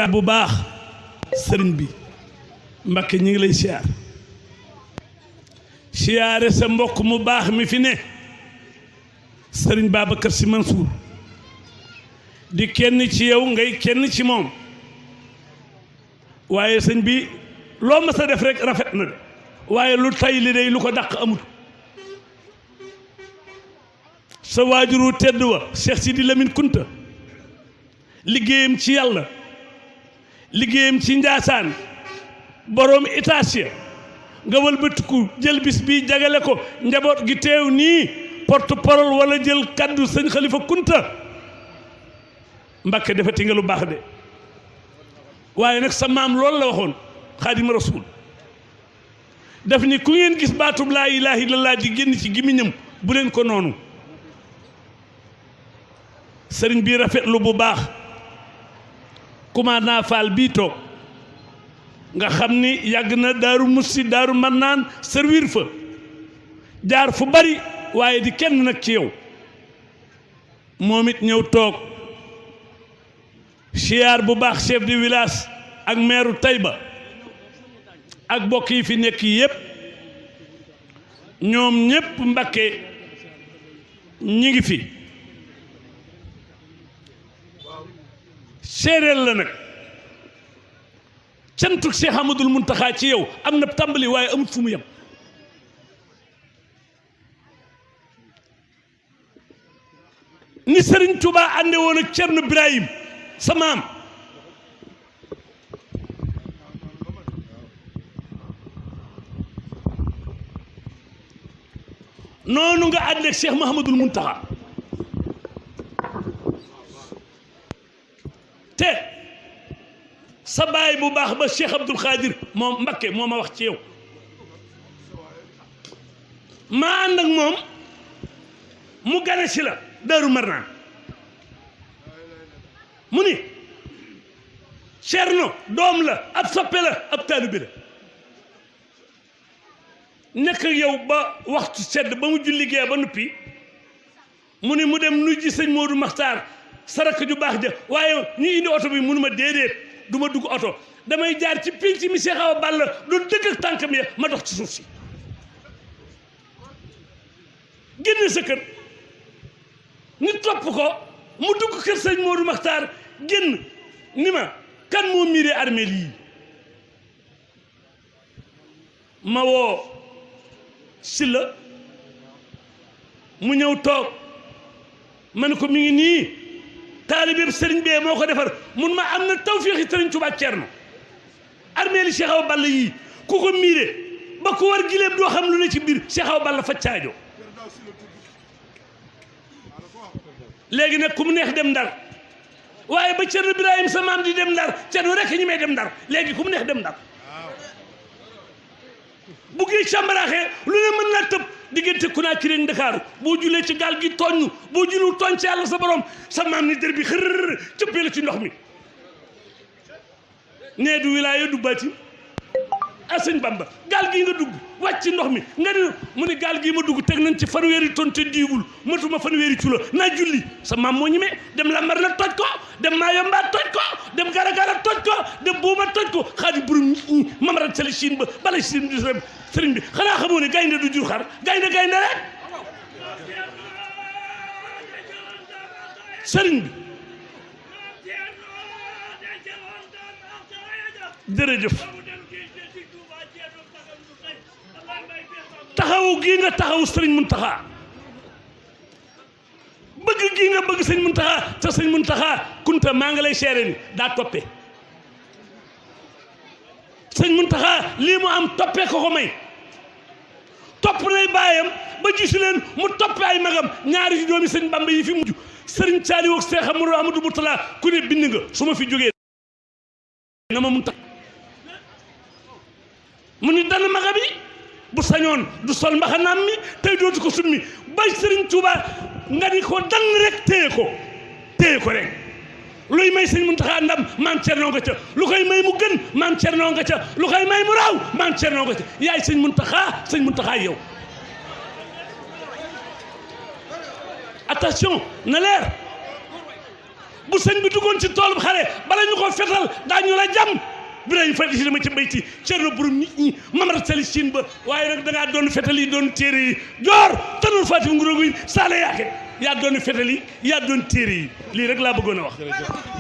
bu baax sëriñ bi Mbakke ñi ngi lay siyaar siyaare sa mbokk mu baax mi fi ne sëriñ Babacar Sy Mansour di kenn ci yow ngay kenn ci moom waaye sëñ bi loo mas a def rek rafet na de waaye lu tay li day lu ko dàq amul sa waajuru tedd wa Cheikh Sidi Lamine Kunta liggéeyam ci yàlla liggéeyam ci Njaasaan boroom itaasiya nga wëlbatiku jël bis bi jagale ko njaboot gi teew nii porte parole wala jël kaddu sëñ Xalifa Kunta Mbakke defati nga lu baax de waaye nag sa maam loolu la waxoon Xaadimu Rasuul daf ni ku ngeen gis baatub laa ilaaha illallaah di génn ci gémmiñam bu leen ko noonu sëriñ bi rafetlu bu baax commandant Fall bii toog nga xam ni yàgg na Daaru Musti Daaru Mannaan servir fa jaar fu bari waaye di kenn nag ci yow moom it ñëw toog siyaar bu baax chef de village ak maire Taïba ak bokk yi fi nekk yépp ñoom ñépp Mbakke ñi ngi fi séeréel la nag cantuk Cheikh Ahmadul Muntaxa ci yow am na tàmbali waaye amut fu mu yem ni Sëriñ Tuubaa ànde woon ak Cerno Birahim sa maam noonu nga ànd ak Cheikh Mahamadul Muntaxa te sa baay bu baax ba Cheikh Abdoul Khadir moom Mbakke moo ma wax ci yow maa ànd ak moom mu gane si la Daaru Marnaan mu ni Cerno doom la ab soppe la ab taalibe la nekk ak yow ba waxtu sedd ba mu julli gee ba noppi mu ni mu dem nuy ji sëñ Moodu Maxtaar saraka ju baax ja waaye ñu indi oto bi mënuma déedéet du ma dugg oto damay jaar ci pénc mi Cheikh Awa Balla doon dëgg ak tànkam ya ma dox ci suuf si génn sa kër ñu topp ko mu dugg kër sëñ Moodu Maxtaar génn ni ma kan moo miiree armeel yii ma woo Silla mu ñëw toog ma ne ko mi ngi nii taalibeeb sëriñ bee moo ko defar mun ma am na tawféexi sëriñ Tuubaa Cerno armeeli Cheikh Awa Balla yii ku ko miire ba ko war gileem doo xam lu ne ci biir Cheikh Awa Balla faj caajo léegi nag ku mu neex dem Ndar waaye ba Cerno Birahim sa maam di dem Ndar Cerno rek ñi may dem Ndar léegi ku mu neex dem Ndar bu géej sàmbaraaxee lu ne mën naa tëb diggante Conakry ak Ndakaaru boo julee ci gaal gi tooñ boo julul tooñ ci yàlla sa borom sa maam ni dër bi xër cëppee la ci ndox mi nee du wilaaya du baati a sëñ Bamba gaal gii nga dugg wàcc ci ndox mi nga ni mu ni gaal gii ma dugg teg nañ ci fanweeri ton te diigul matuma fanweeri culo naa julli sa maam moo ñemee dem lambar na toj ko dem maa yombaat toj ko dem gara toj ko dem buuma toj ko xaadi burum mamarat sali Chine ba bala Chine di sëriñ bi xanaa xamoo ne gaynde du jur xar gaynde rek sëriñ bi jërëjëf taxawu gii nga taxawu sëriñ Muntaxa bëgg gii nga bëgg sëriñ Muntaxa te sëriñ Muntaxa Kunta maa ngi lay seere ni daa toppe sëriñ Muntaxa lii mu am toppee ko may topp nay baayam ba gisu leen mu toppe ay magam ñaari doomi sëriñ Bamba yi fi mujj sëriñ Saaliw ak Seex Amadu Murtala ku ne bind nga su ma fi jógee na ma Muntaxa mu ni dana maga bi bu sañoon du sol mbaxanaam mi tey dootu ko summi bay Sëriñ Tuuba nga di ko dan rek téye ko rek luy may sëñ Muntaxa ndam maam Cerno nga ca lu koy may mu gën maam Cerno nga ca lu koy may mu raaw maam Cerno nga ca yaay sëñ Muntaxa yow attention na leer bu sëñ bi duggoon ci toolub xare bala ñu ko fetal daañu la jam Birahim Faty si dama ci mbayti Cerno borom nit ñi mamar sali siin ba waaye nag da ngaa doon fetal yi doon téere yi joor tanul Faty nguróogu yi saale yaake yaa doon fetal yi yaa doon téere yi lii rek laa bëggoon a wax